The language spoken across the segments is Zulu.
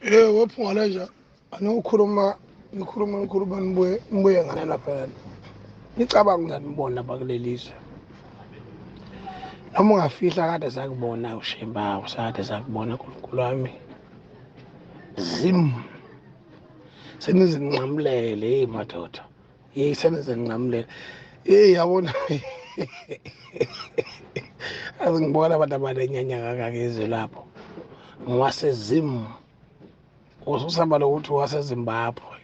Yebo, wephunga lenja anikukhuluma nikhuluma nikhuluma nibuye nibuye ngane lapha nicabanga ukuthi anibona lapha kuleli zwe noma ungafihla kade sakubona ushemba usade sakubona nkulunkulu wami zim senizinqamulele hey madoda hey senizinqamulele hey yabona azingibona abantu abanenyanya kangaka izwe lapho ngowasezim ususamba lokuthi wasezimbabwe.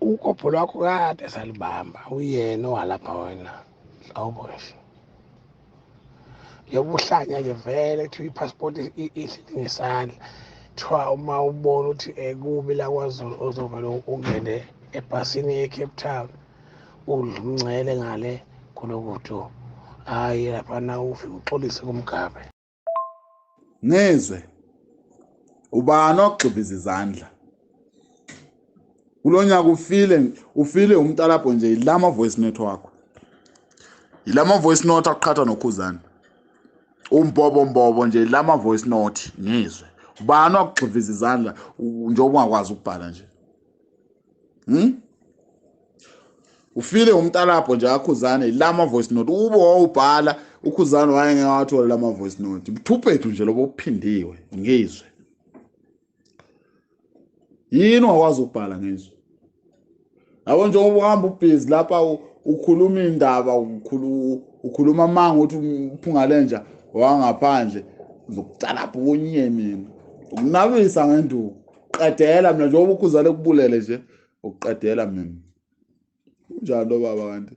Ukopho lwakho kade salibamba uyena owalapha wena nhlobo nje yobuhlanya nje vele kuthiwa i-passport ihleli ngesandla kuthiwa uma ubona ukuthi kubi la kwaZulu ozovele ungene ebhasini ye-Cape Town udla umncele ngale khulukudu hhayi laphana ufike uxolise kumgabe Ngizwe ubani ogxiviza izandla kulonyaka ufile ufile umntalabho nje yilama voice note wakho yilama voice note akuqhatha nokhuzana umbobo mbobo nje yilama voice note ngizwe ubani wakugxiviza izandla njengoba ungakwazi ukubhala nje Ufile umntalabho nje akhuzane lama voice note ube wawubhala ukhuzane wayengeke wathola lama voice note buthuphethu nje lobo buphindiwe ngizwe yini ungakwazi ukubhala ngizwe yabo njengoba uhamba ubhizi lapha ukhuluma indaba ukhuluma amanga ukuthi uphunga lenja wangaphandle ngizokutalapha ukunye mina ukunabisa ngenduku qedela mina njengoba ukhuzane kubulele nje ukuqedela mina unjani lo baba kanti.